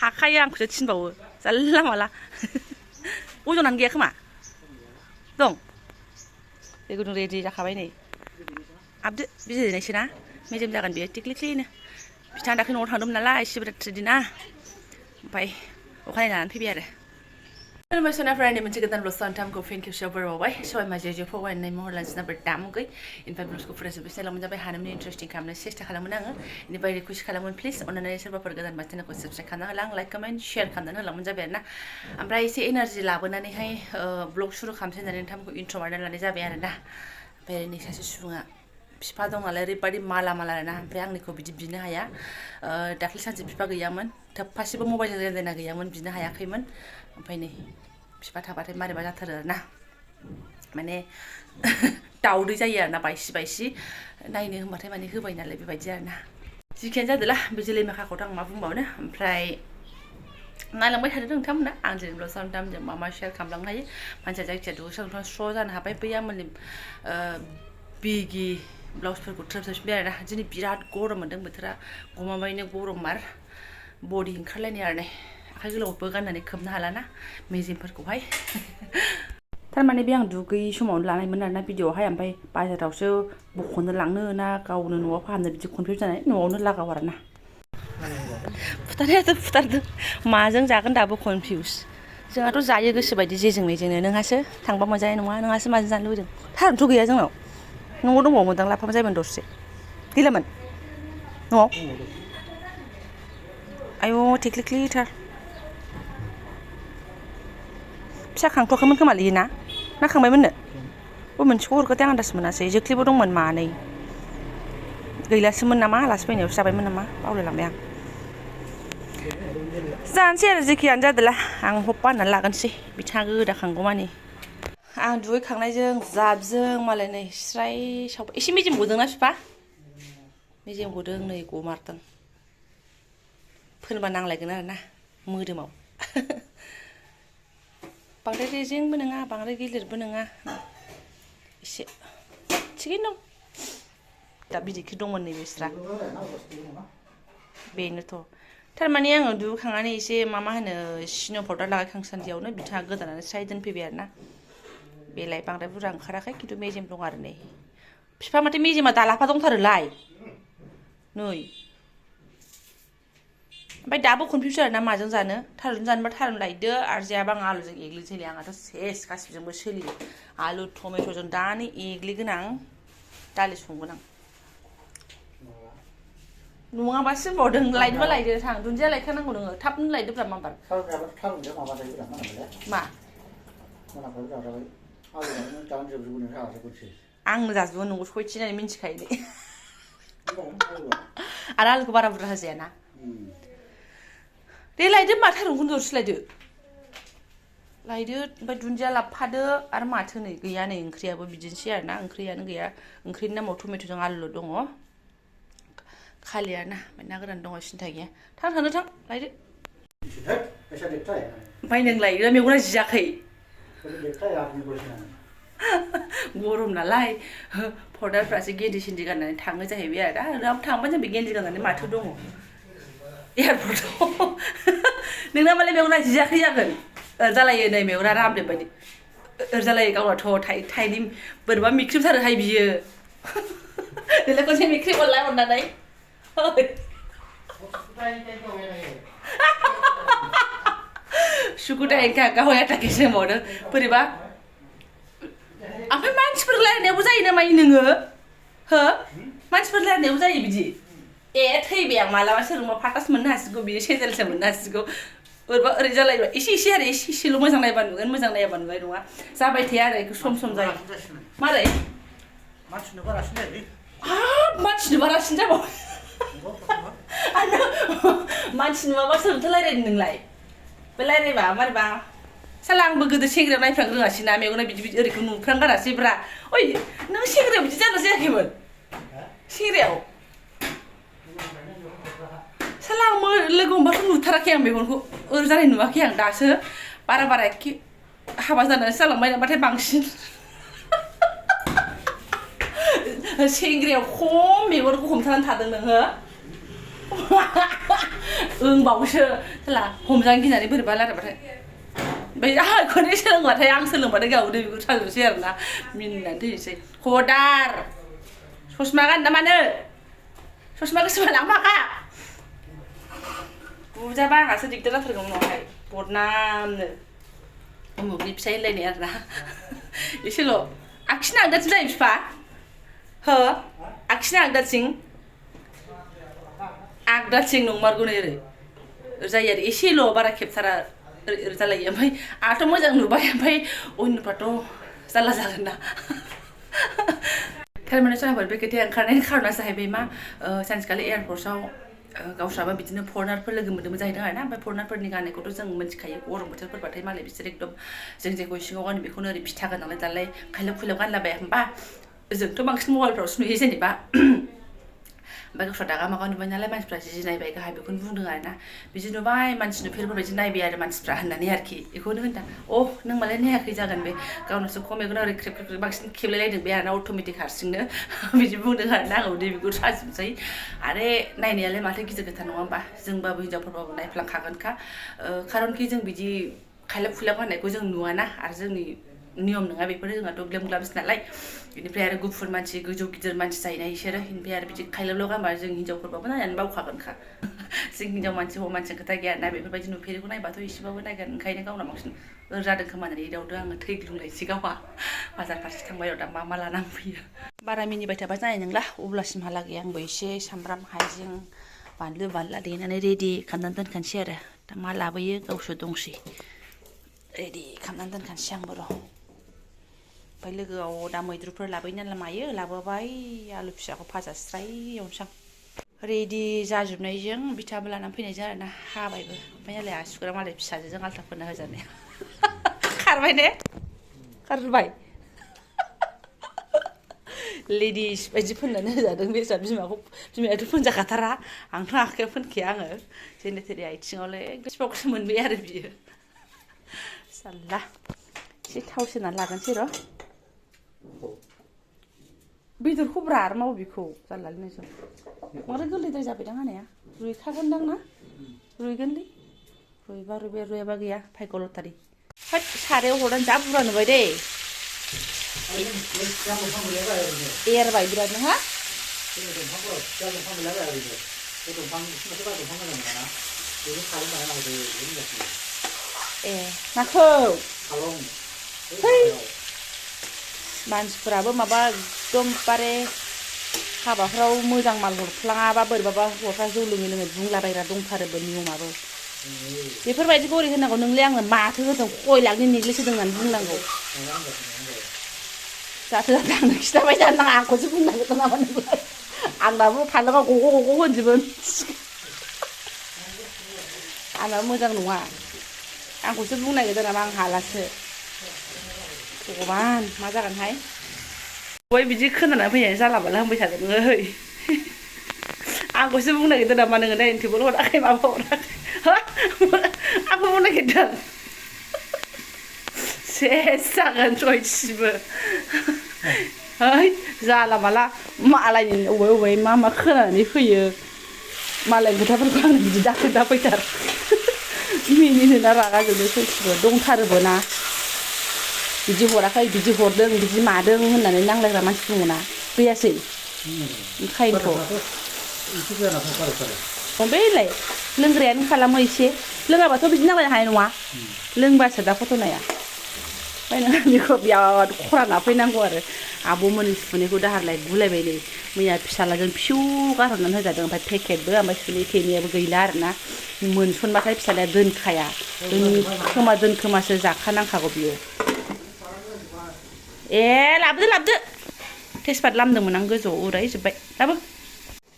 हाखायो आंखौसो थिनबावो जानला माला अजनानो गैया खोमा दं बे गुदुं रेडि जाखाबाय नै आबदो बिजिरनायसो ना मेजेम जागोन बेयो टिक्लिक्लिनो बिथाङा दाख्लै न'आव थांदोंमोन नालाय शिवरात्रि दिना ओमफ्राय अखानायै लानानै फैबाय आरो खुलुमबाय सोनाफोरा मोनसे गोदान ब्लग सानथामखौ फिन खेबसेयाव बरावबाय सबाय माजे फवायनाय महर लानसिना दामुगै इनिफ्राय ब्लगखौ फरायजोबबाय सालामोन जाबाय हानामनि इन्टारेस्टिं खालामनो सेस्था खालामोन आङो इनिफ्राय रिकुवेस्ट खालामोन प्लिज अननानै सोरबाफोर गोदान बाथ्राखौ साबस्क्राइब खालामना होला आं लाइक कमेन्ट शेयार खालामनानै होलांमोन जाबाय आरोना ओमफ्राय एसे एनार्जि लाबोनानैहाय ब्लग सुरु खालामसै होननानै नोंथांमोनखौ इन्ट्र' मारना लानाय जाबाय आरोना ओमफ्राय नै सासे सुबुङा बिफा दं नालाय ओरैबायदि माला आरोना ओमफ्राय आंनिखौ बिदि बिनो हाया दाख्लै सानसे बिफा गैयामोन थोबफासेबो मबाइलजों रायज्लायना गैयामोन बिनो हायाखैमोन ओमफ्राय नै बिफा थाबाथाय मारैबा जाथारो आरोना माने दावदै जायो आरोना बायसि नायनो होनबाथाय माने होबाय नालाय बेबायदि आरोना जिखियानो जादोला बे जोलै माखाखौथ' आं मा बुंबावनो ओमफ्राय नायलांबाय थादो नोंथांमोना आं जेनेबा सानथामजों मा शेयार खालामलांनो हायो मानसिया जायखिजाया दुगैस्रां स्र' जानो हाबाय बैया माने बिगि ब्लाउसफोरखौ थ्रोबजोबफिनबाय आरोना दिनै बिराद गरम मोन्दों बोथोरा गमामायैनो गरममार बडि ओंखारलायनाय आरो नै आखाइ गोलावबो गाननानै खोबनो हालाना मेजेमफोरखौहाय थारमाने बे आं दुगैयै समावनो लानायमोन आरोना भिडिअ'आवहाय ओमफ्राय बाजारावसो बख'नो लांनो ना गावनो न'आव फाहामनो बिदि कनफिउस जानाय न'आवनो लागाव आरोना फुथारनायाथ' फुथारदों माजों जागोन दाबो कनफिउस जोंहाथ' जायो गोसोबायदि जेजों मेजोंनो नोंहासो थांबा मोनजानाय नङा नोंहासो माजों जानो लुबैदों थारुनथ' गैया जोंनाव न'आव दंबावोमोनदां लाफाबो जायोमोन दरसे गैलामोन न'आव आयौ थेख्लिख्लिथार फिसा खांथ'वाखैमोन खोमालै ना खांबायमोननो मोनसेखौ हरगोदे आं आन्दाज मोनासै जोख्लिबो दंमोन मानै गैलासोमोन नामा आलासि फैनायावसो जाबायमोन नामा बावलायलांबाय आं जानोसै आरो जेखियानो जादोला आं हप्पा होननानै लागोनसै बिथाङा गोदाखांगौमानि आं दुगैखांनायजों जाबजों मालाय नै स्राय सावबाय एसे मेजेम गदोंना बिफा मेजेम गदों नै गमारदों फोनबा नांलायगोन आरोना मोदोमाव बांद्राय रेजेंबो नङा बांद्राय गिलिरबो नङा एसे थिगैनो दं दा बिदिखि दंमोन नै बिस्रा बेनोथ' थारमाने आङो दुगैखांनानै एसे मा होनो सिन' पाउडार लागायखांसान्दियावनो बिथाङा गोदानानै स्राय दोनफैबाय आरोना बेलाय बांद्राय बुरजा ओंखाराखै खिन्थु मेजेम दं आरो नै बिफा माथो मेजेमा दालाफा दंथारोलाय नै ओमफ्राय दाबो कनफिउस आरोना माजों जानो थारुन जानोबा थारुन लायदो आरो जायाबा आं आलुजों एग्लिनोसैलै आंहाथ' सेस गासिबजोंबो सोलियो आलु टमेट'जों दानो एग्लिगोन आं दालि संगोन आं नङाबासो होनबावदों लायनोबा लायदो थां दुन्दिया लायखानांगौ नोङो थाबनो लायदोब्रा माबार मा आंनो जाजोबो नंगौ सयथिनानै मिन्थिखायो दे आरो आलुखौ बारा बुरजा होजायाना दे लायदो होनबा थारुनखौनो दरसे लायदो ओमफ्राय दुन्दिया लाबोफादो आरो माथो नै गैया नै ओंख्रियाबो बिदिनोसै आरोना ओंख्रियानो गैया ओंख्रिनि नामाव टमेट'जों आलुल' दङ खालि आरोना ओमफ्राय ना गोरान दङ सिन्था गैया थांनो थां लायदो ओमफ्राय नों लायदो मेगना जियाखै गरम नालाय पर्दारफ्रासो गेन्दि सेन्दि गाननानै थाङो जाहैबाय आरो थांबा जों बे गेन्दि गाननानै माथो दङ एयारपर्टआव नोंना मालाय मेगना जियाखै जागोन ओरजालायो नै मेगना रामदेब बायदि ओरजालायो गावनाथ' थाइनै बोरैबा मिख्रेबथारोहाय बियो नोंलाय खनसे मिख्रेब हरलाय हरनानै सुखु दायखा गावया थाखेसो होनबावदों बोरैबा ओमफ्राय मानसिफोर रायलायनायावबो जायो ना मायो नोङो हो मानसिफोर रायलायनायावबो जायो बिदि ए थैबाय आं मालाबा सोरबा फाटास मोननो हासिगौ बियो सेन्देलसो मोननो हासिगौ बोरैबा ओरै जालायबाय एसे आरो एसेल' मोजां नायबा नुगोन मोजां नायाबा नुनाय नङा जाबाय थाया आरो बेखौ सम जायो मारै मानसिनो बारासिन जायो हाब मानसिनो बारासिन जाबाव मानसि नुवाबा सोरथो रायलायनो नोंलाय बे रायलायबा मारैबा साला आंबो गोदो सेंग्रायाव नायफ्रां रोङासै ना मेगना बिदि ओरैखौ नुफ्रांगारासैब्रा ओइ नों सेंग्रायाव बिदि जाना जायाखैमोन सेंग्रायाव साला आं लोगो हमबाथ' नुथाराखै आं मेगनखौ ओरै जानाय नुवाखै आं दासो बारा एखे हाबा जानानै जालांबाय नामाथाय बांसिन सेंग्रायाव खम मेगनखौ हमथानानै थादों नोङो बावसो साला हमजानो गिनानै बोरैबा लाराबाथाय ओमफ्राय आंखौनो सोलोंबाथाय आं सोलोंबाथाय गाव दै बिगुर साजोबसै आरोना मिनिनानै थैनोसै खदार ससमा गान ना मानो ससमा गोसोमा लांफाखा बुजाबा आंहासो दिगदार जाथारगौमोन उनावहाय बदनामनो उमुगनि फिसाइ होनलायनाय आरोना एसेल' आखिना आगदाथिं जायो बिफा हो आखिना आगदाथिं नंमारगौ नै ओरै जायो आरो एसेल' बारा खेबथारा ओरै जालायो ओमफ्राय आंहाथ' मोजां नुबाय ओमफ्राय अन्यफ्राथ' जारला जागोन ना थारमाने सोरबाफोर बे खोथाया ओंखारनायनि खारना जाहैबाय मा सानसेखालि एयारपर्टआव गावस्राबा बिदिनो फरेनारफोर लोगो मोन्दोंमोन जाहैदों आरोना ओमफ्राय फरेनारफोरनि गाननायखौथ' जों मिथिखायो गरम बोथोरफोरबाथाय मालाय बिसोर एकदम जों जेखौ सिङाव गानो बेखौनो ओरै फिथा गाननानै दालाय खायलाब खुइलाब गानलाबाया होमबा जोंथ' बांसिन मबाइलफ्रावसो नुयो जेनेबा ओमफ्राय गावस्रा दागा मागा नुबाय नालाय मानसिफ्रा जि नायबाय गाहाय बेखौनो बुंदों आरोना बिदि नुबाय मानसि नुफेरबायदि नायबाय आरो मानसिफ्रा होननानै आरोखि बेखौनो होनदां नों मालाय नायाखै जागोन बे गावनासो खमेगोन ओरै ख्रेब ख्रेब बांसिन खेबलायलायदों बे आरोना अट'मेटिक हारसिंनो बिदि बुंदों आरोना आंखौ दै बिगुर साजोबसै आरे नायनायालाय माथो गिदिर खोथा नङा होमबा जोंबाबो हिनजावफोरबाबो नायफ्लांखागोनखा खारनखि जों बिदि खायलाब खुइलाब गाननायखौ जों नुवाना आरो जोंनि नियम नङा बेफोरो जोंहाथ' ग्लेम ग्लामसो नालाय बेनिफ्राय आरो गुफुर मानसि गोजौ गिदिर मानसि जायोना बिसोरो बेनिफ्राय आरो बिदि खायलाबल' गानबा जों हिनजावफोरबाबो नायनानै बावखागोनखा जों हिनजाव मानसि हौवा मानसि खोथा गैया ना बेफोरबायदि नुफेरिखौ नायबाथ' एसेबाबो नायगोन ओंखायनो गावना बांसिन जादों खोमा होननानै एदावदों आङो थैग्लुंलायसै गावहा बाजार फारसे थांबाय र' दा मा लानानै फैयो बारा मिनिबाय थाबा जानाय नंला अब्लासिमहालागै आंबो एसे सामब्राम हाइजें बानलु बानला देनानै रेडि खालामनानै दोनखानोसै आरो दा मा लाबोयो गावसो दंसै रेडि खालामनानै दोनखानोसै आंबो र' ओमफ्राय लोगोआव दा मैद्रुफोर लाबोयो ना मायो लाबोबाय आलु फिसाखौ भाजा स्राय एवनोसै आं रेडि जाजोबनायजों बिथाबो लानानै फैनायजों आरोना हाबायबो ओमफ्राय नालाय आसुगुरा मालाय फिसाजोजों आल्था फोनना होजानाया खारबाय ने खारबाय लेडिस बायदि फोननानै होजादों बे बिमायाथ' फोनजाखाथारा आंथ' आखाइयाव फोनखाया आङो जेने थेने आथिङावलाय एकदम सिपावखौसो मोनबाय आरो बियो साल्ला एसे थाव सेरनानै लागोनसै र' बेदरखौ ब्रा आरो मावबिखौ जारलालै नोंसोर बांद्राय गोरलैद्राय जाबायदां हानाया रुइखागोनदां ना रुइगोनलै रुइयाबा गैया भाग्य लटारि होद सारायाव हरनानै जा बुरजा नुबाय दे एरबाय बिरादनो हा माखौ मानसिफोराबो माबा एकदमबारे हाबाफ्राव मोजां माल हरफ्लाङाबा बोरैबाबा हौवाफ्रा जौ लोङै बुंलाबायग्रा दंथारोबो नियमाबो बेफोरबायदिखौ ओरै होनांगौ नोंलाय आंनो माथो होदों खयलाखनि नेक्लेस होदों होननानै बुंनांगौ जाथो आंनो खिथाबाय जानो नाङा आंखौसो बुंनो नागिरदों नामा नोंलाय आंनाबो फानलाङाव गग' होनजोबो आंनाबो मोजां नङा आंखौसो बुंनो नागिरदों नामा आं हालासो भगबान मा जागोनहाय बय बिदि खोनानानै फैनाय जालाबाला होनबाय थादों आंखौसो बुंनो नागिरदों नामा नोङो डाइनिं टेबोल हराखै माबा हराखै आंखौ बुंनो नागिरदों सेस जागोन सयथिबो जाला माला मालायनि अबे मा खोनानानै फैयो मालायनि खोथाफोरखौ आंनो बिदि दाफैथार मिनिनोना रागा जोंनो सयथिबो दंथारोबो ना बिदि हराखै बिदि हरदों बिदि मादों होननानै नांलायग्रा मानसि दङना गैयासै ओंखायनोथ' बेलाय लोंग्रायानो खालामो एसे लोङाबाथ' बिदि नांलायनो हानाय नङा लोंबासो दा फट'नाया ओमफ्राय नों बेखौ बिराद खरा नाफैनांगौ आरो आब'मोननि सुनैखौ दाहारलाय गुलायबाय नै मैया फिसालाजों फिसौ गारहरनानै होजादों ओमफ्राय पेकेटबो ओमफ्राय सुनै थेनायाबो गैला आरोना मोनसनबाथाय फिसालाया दोनखाया दोनखोमासो जाखानांखागौ बियो लाबोदो तेजपात लामदोंमोन आं गोजौआव उरायजोब्बाय लाबो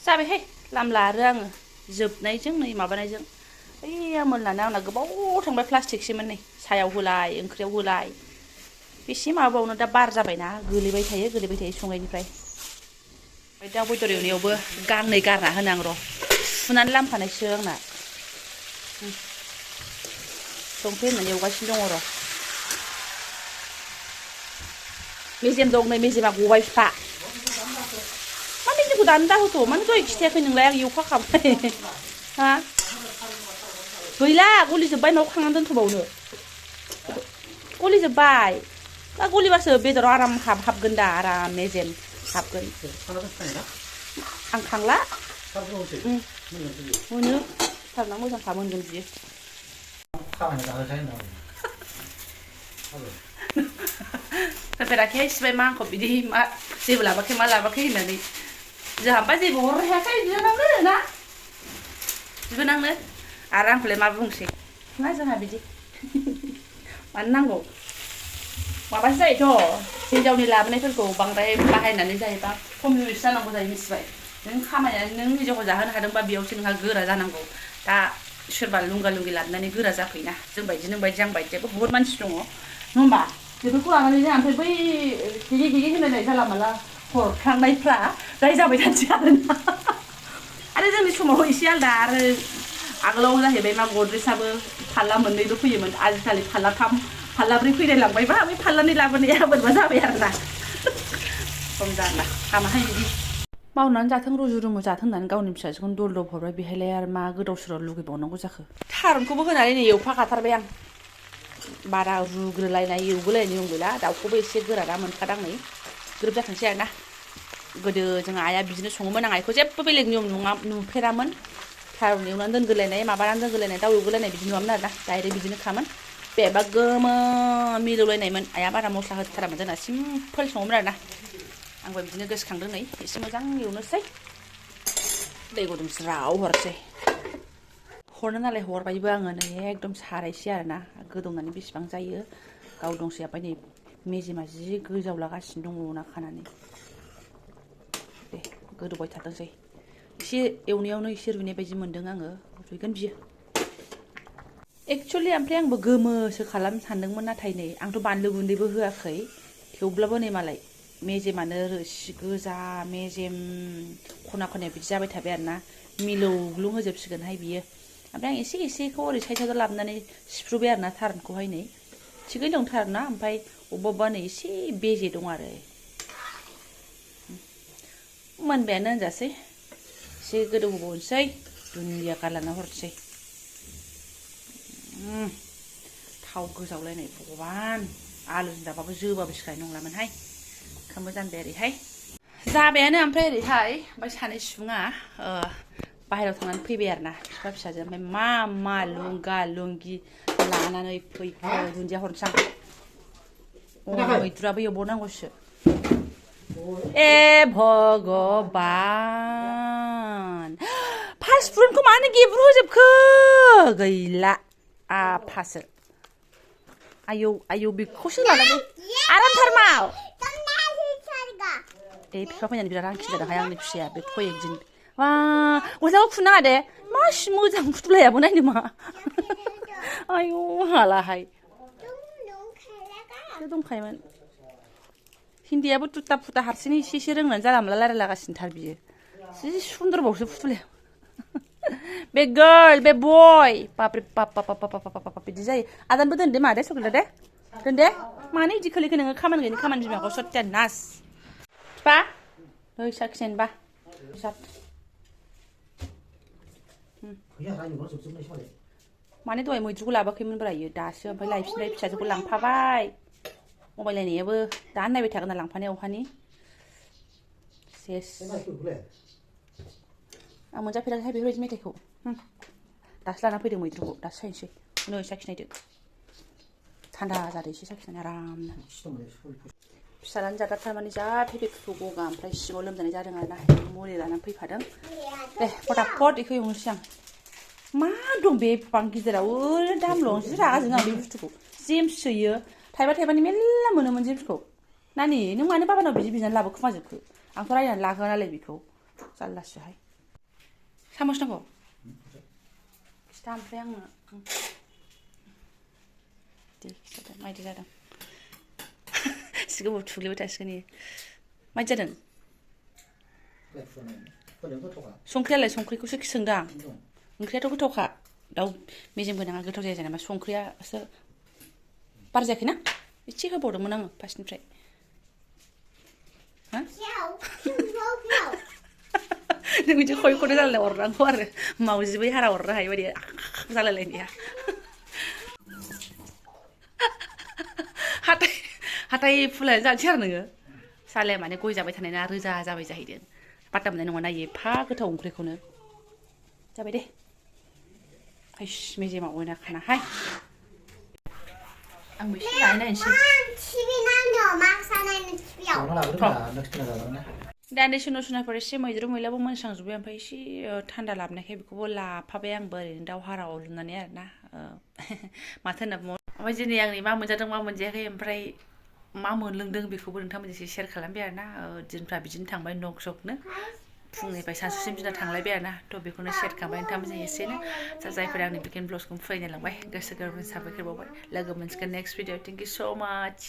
जाबायहाय लामला आरो आङो जोबनायजों नै माबानायजों ओइ आमोलनानो आंना गोबाव थांबाय प्लास्टिकसोमोन नै सायाव होलाय ओंख्रियाव होलाय बेसे माबाबावनो दा बार जाबायना गोलैबाय थायो संनायनिफ्राय ओमफ्राय दा बेदर एवनायावबो गांनै गारना होनो आं र' सुनानै लामखानायसो आंना संख्रि होनानै एवगासिनो दङ र' मेजेम दं नै मेजेमा गबाय बिफा मा मेजेम गलिखौ दानो दाहोथ' मानो दहाय खिथायाखै नोंलाय आं एवखाखाबाय हा गैला गलिजोब्बाय मायाव खांनानै दोनथ'बावनो गलिजोब्बाय मा गलिबासो बेदराव आराम हाबगोन दा आराम मेजेम हाबगोन आं खांला मोनो सारना मोजांखा मोनगोन बियो होफेराखैहाय सिबाय मा आंखौ बिदि मा जेबो लाबाखै मा लाबाखै होननानै जोंहाबा जेबो हरनो हायाखै बिनावनो ना बिबोनांनो आरो आंखौलाय मा बुंसै मा जोंहा बिदि मानो नांगौ माबासो जायोथ' हिन्जावनि लाबोनायफोरखौ बांद्राय बाहायनानै जायोबा खम इउस जानांगौ जायो मिथिबाय नों खामायनानै नों हिन्जावखौ जाहोनो हादोंबा बेयावसो नोंहा गोरा जानांगौ दा सोरबा लुंगा लुंगि लाबोनानै गोरा जाफैना जोंबायदि नोंबायदि आंबायदियाबो बहुत मानसि दङ नङा होमबा बेफोरखौ लानानै जोंहा ओमफ्राय बै गिगे गिगे होनलायनाय जाला माला हरखांनायफ्रा दाय जाबाय थानोसै आरोना आरो जोंनि समाव एसे आलदा आरो आगोलाव जाहैबाय मा गद्रेसाबो फाल्ला मोननैल' फैयोमोन आजिखालि फाल्ला 3 फाल्ला 4 फैलाय लांबायबा बै फाल्ला 2 लाबोनाया बोरैबा जाबाय आरोना खम जाला हामाहाय बिदि मावनानै जाथों रुजु रुमु जाथों होननानै गावनि फिसाजोखौनो दल दल हरबाय बेहायलाय आरो मा गोदाव सोराव लुगैबावनांगौ जाखो थारुनखौबो होनानै नै एवफाखाथारबाय आं बारा रुग्रोलायनाय एवगोलायनाय दं गैला दाउखौबो एसे गोराना मोनखादां नै ग्रोब जाथोंसै आरोना गोदो जोंहा आइया बिदिनो सङोमोन आं आइखौ जेबो बेलेग नियम नुफेरामोन थारुन एवनानै दोनगोलायनाय माबानानै दोनगोलायनाय दाउ एवगोलायनाय बिदि नुवामोन आरोना डाइरेक्ट बिदिनो खामोन बेबा गोमो मिलौलायनायमोन आइया बारा मस्ला होथारामोन जोंना सिम्पोल सङोमोन आरोना आंबो बिदिनो गोसोखांदों नै एसे मोजां एवनोसै दै गुदुं ज्राव हरसै हरनो नालाय हरबायबो आङो नै एकदम सारायसै आरोना गोदौनानै बेसेबां जायो गाव दंसै ओमफ्राय नै मेजेमा जि गोजावलागासिनो दङ ना खानानै दे गोदौबाय थाथोंसै एसे एवनायावनो एसे रुइनाय बायदि मोन्दों आङो रुइगोन बियो एक्चुवेलि ओमफ्राय आंबो गोमोसो खालामनो सानदोंमोन नाथाय नै आंथ' बानलु गुन्दैबो होआखै थेवब्लाबो नै मालाय मेजेमानो रोसि गोजा मेजेम खना खनाया बिदि जाबाय थाबाय आरोना मिलौग्लुं होजोबसिगोनहाय बियो ओमफ्राय आं एसे एसेखौ ओरै साइडआव लाबोनानै सिफ्रुबाय आरोना थारुनखौहाय नै थिगैनो दं थारुना ओमफ्राय अबेबा अबेबा नै एसे बेजे दं आरो मोनबायानो होनजासै एसे गोदौ होबावनोसै दुन्दिया गारलाना हरसै थाव गोजावलायनाय भगबान आलुजों जाबाबो जोबाबो सिखायनाय नंलामोनहाय ओंखामबो जानबाय ओरैहाय जाबायानो ओमफ्राय ओरैहाय ओमफ्राय सानै सुबुङा बाहेरायाव थांनानै फैबाय आरोना बिफा फिसाजो ओमफ्राय मा लुंगा लुंगि लानानै फैखो दुन्दिया हरनोसै आं मैद्रुआबो एवबावनांगौसो ए भगबान फासफुरनखौ मानो गेब्रु होजोबखो गैला आफासो आयौ आयौ बेखौसो लानानै आरामथार माव ए बिफा फैनानै बिराद आंखि जादोंहाय आंनि फिसाया बे कयेकदिन वा गस्लाखौ खुनो नाङा दे मासि मोजां फुथुलायाबो नायनो मा आयौ हालाहाय दंखायोमोन हिन्दीयाबो तुता फुटा हारसिङै एसे एसे रोंनानै जाला मोनला रायलायलागासिनोथार बियो जि सुन्दरबावसो फुथुलाया बे गार्ल बे बय बापरे बाप बाप बाप बाप बाप बिदि जायो आदानबो दोन दे मा दे सगला दे दोन दे मानो इदि खोलिखो नोङो खामानि गैयिनि खामानि बिमाखौ सत्या नास बिफा नै साखिनायनोबा माने दहाय मैद्रुखौ लाबोआखैमोन ब्रायो दासो ओमफ्राय लायफिनबाय फिसाजोखौ लांफाबाय मबाइल नायनायाबो दा नायबाय थागोन ना लांफानाय अखानि सेस आं मोनजाफेराखैहाय बेफोरबायदि मेथाइखौ दासो लाना फैदों मैद्रुखौ दासो सायनोसै नै साखिनायदो थान्दा जादो एसे साखिनानै आरामनो फिसालानि जादा थारमाने जा फेफे फुफु गगा ओमफ्राय सिङाव लोमजानाय जादों आरोना मुलि लानानै फैफादों दे फटाफट बेखौ एवनोसै आं मा दं बे बिफां गिदिराव ओरैनो दामल' जि रागा जोङो आं बे बुस्थुखौ जेम सोयो थाइबा थाइबानि मेरला मोनोमोन जेमसखौ नानि नों मानो बाबानाव बिदि बिनानै लाबोखुमाजोबखो आंथ' रायनानै लागोन नालाय बेखौ जारलासोहाय सामस नांगौ खिथा ओमफ्राय आंनो दे खिथादो मायदि जादों एसे गोबाव थुग्लिबाय थासिगोन इयो मायदि जादों संख्रियालाय संख्रिखौसो सोंदां ओंख्रियाथ' गोथावखा दाउ मेजेम गोनाङा गोथाव जाया जेनेबा संख्रियासो बार जायाखैना एसे होबावदोंमोन आङो फार्स्टनिफ्राय नों बिदि खय खय जालाय अरनांगौ आरो मावजि बै हारा अरनो हायो बायदि जालायलायनाया हाथाय फुलाय जानोसै आरो नोङो सालाया माने गय जाबाय थानाय ना रोजा जाबाय जाहैदों पात्ता मोननाय नङा ना एफा गोथाव ओंख्रिखौनो जाबाय दे हाइस मेजेमा अयना खानाहाय आंबो एसे जानाय नायनोसै दान्दै सुनाफोर एसे मैद्रु मैलाबो मोनस्रांजोब्बाय ओमफ्राय एसे थान्दा लाबोनायखाय बेखौबो लाफाबाय आंबो ओरैनो दाउ हाराव लुनानै आरोना माथो होनना बुङो ओमफ्राय दिनै आंनि मा मोनजादों मा मोनजायाखै ओमफ्राय मा मोनलोंदों बेखौबो नोंथांमोनजों एसे शेयार खालामबाय आरोना दिनफ्रा बिदिनो थांबाय नक सकनो फुंनिफ्राय सानसुसिम दिना थांलायबाय आरोना थ' बेखौनो शेयार खालामबाय नोंथांमोनजों एसेनो जायफोरा आंनि बिगिन ब्लग्सखौ फरायनो लांबाय गोसो गोरबोनि साबायखर बावबाय लोगो मोनसिगोन नेक्स्ट भिडिअ थेंक इउ स' माच